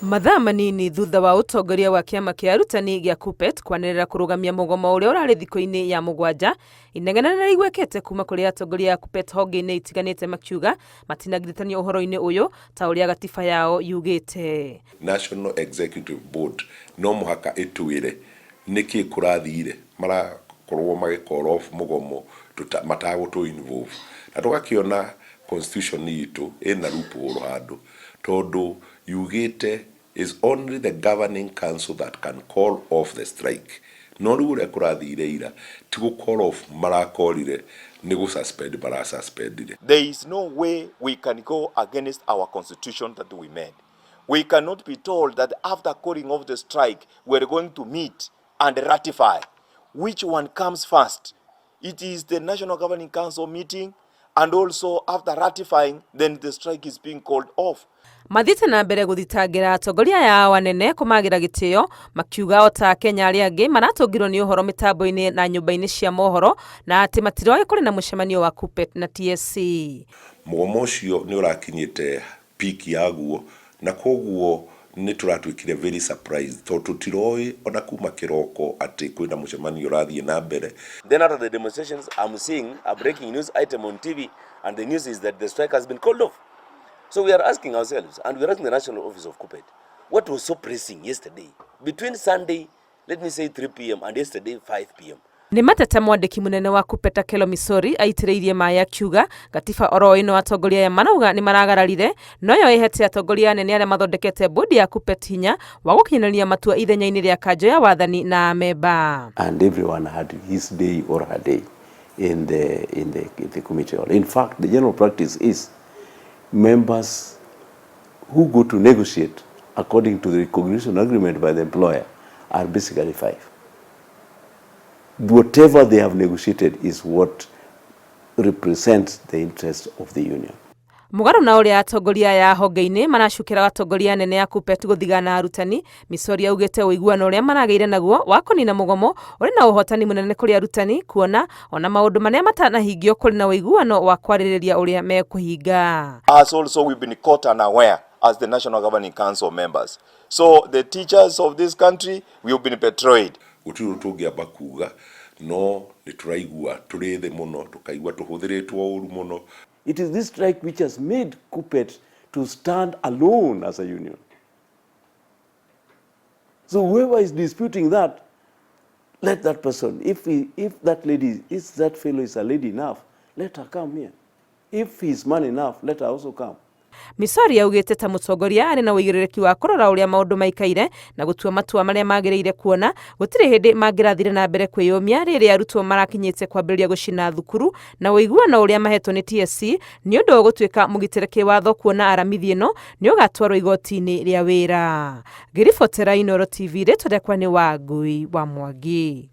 Mathaa manini thutha wa ũtongoria wa kĩama kĩa arutani gĩa KUPPET kwanĩrĩra kũrũgamia mũgomo ũrĩa ũrarĩ thikũ-inĩ ya mũgwanja, inegene nĩrĩiguĩkĩte kuma kũrĩ atongoria a KUPPET honge-inĩ itiganĩte makiuga matinagirithanio ũhoro-inĩ ũyũ ta ũrĩa gatiba yao yugĩte. National Executive Board no mũhaka ĩtwĩre nĩkĩ kũrathire marakorwo magĩ call off mũgomo matagũtũ involve na tũgakĩona constitution itũ ĩna loophole handũ tondũ yugĩte is only the governing council that can call off the strike no rĩu ũrĩa kũrathire ira ti gũ call off marakorire nĩ gũ suspend marasuspendire. There is no way we can go against our constitution that we made. We cannot be told that after calling off the strike, we are going to meet and ratify. Which one comes first? It is the National Governing Council meeting, and also after ratifying, then the strike is being called off. Mathiĩte na mbere gũthitangĩra atongoria aya ao anene kũmagĩra gĩtĩo, makiuga o ta Akenya arĩa angĩ maratũngirwo nĩ ũhoro mĩtambo-inĩ na nyũmba-inĩ cia mohoro na atĩ matiroĩ kũrĩ na mũcemanio wa KUPPET na TSC. Mũgomo ũcio nĩ ũrakinyĩte peak yaguo na koguo nĩ tũratuĩkire very surprised tondũ tũtiroĩ ona kuma kĩroko atĩ kwĩna mũcemanio ũrathiĩ na mbere. Then after the demonstrations, I'm seeing a breaking news item on TV, and the news is that the strike has been called off. So we are asking ourselves, and we are asking the National Office of KUPPET, what was so pressing yesterday? Between Sunday, let me say 3 p.m. and yesterday 5 p.m. Nĩ mateta mwandĩki mũnene wa KUPPET Akelo Misori aitĩrĩirie maĩ akiuga gatiba oro ĩno atongoria aya marauga nĩ maragararire noyo ĩhete atongoria anene arĩa mathondekete bodi ya KUPPET hinya wa gũkinyanĩria matua ithenya-inĩ rĩa kanjo ya wathani na amemba. And everyone had his day or her day in the committee hall. In fact, the general practice is members who go to negotiate according to the recognition agreement by the employer are basically five. Whatever they have negotiated is what represents the interest of the union. Mũgarũ na ũrĩa atongoria aya a honge-inĩ maracukĩra atongoria anene a KUPPET gũthigana arutani, Misori augĩte ũiguano ũrĩa maragĩire naguo wa kũnina mũgomo ũrĩ na ũhotani mũnene kũrĩ arutani kuona ona maũndũ marĩa matanahingio kũrĩ na ũiguano wa kwarĩrĩria ũrĩa mekũhinga. As also we've been caught unaware as the National Governing Council members. So the teachers of this country, we've been betrayed. Gũtirĩ ũndũ tũngĩamba kuga no nĩ tũraigua tũrĩ thĩ mũno tũkaigua tũhũthĩrĩtwo ũru mũno. It is this strike which has made KUPPET to stand alone as a union. So whoever is disputing that, let that person, if that lady, if that fellow is a lady enough, let her come here. If he's man enough, let her also come. Misori augĩte ta mũtongoria arĩ na ũigĩrĩrĩki wa kũrora ũrĩa maũndũ maikaire na gũtua matua marĩa magĩrĩire kuona gũtirĩ hĩndĩ mangĩrathire na mbere kwĩyũmia rĩrĩa arutwo marakinyĩte kwambĩrĩria gũcina thukuru na ũiguano ũrĩa mahetwo nĩ TSC nĩ ũndũ ũgũtuĩka mũgitĩre kĩwatho kuona aramithi ĩno nĩ ũgatwarwo igoti-inĩ rĩa wĩra. Ngĩribotera Inooro TV, rĩtwa rĩakwa nĩ Wangui wa Mwangi.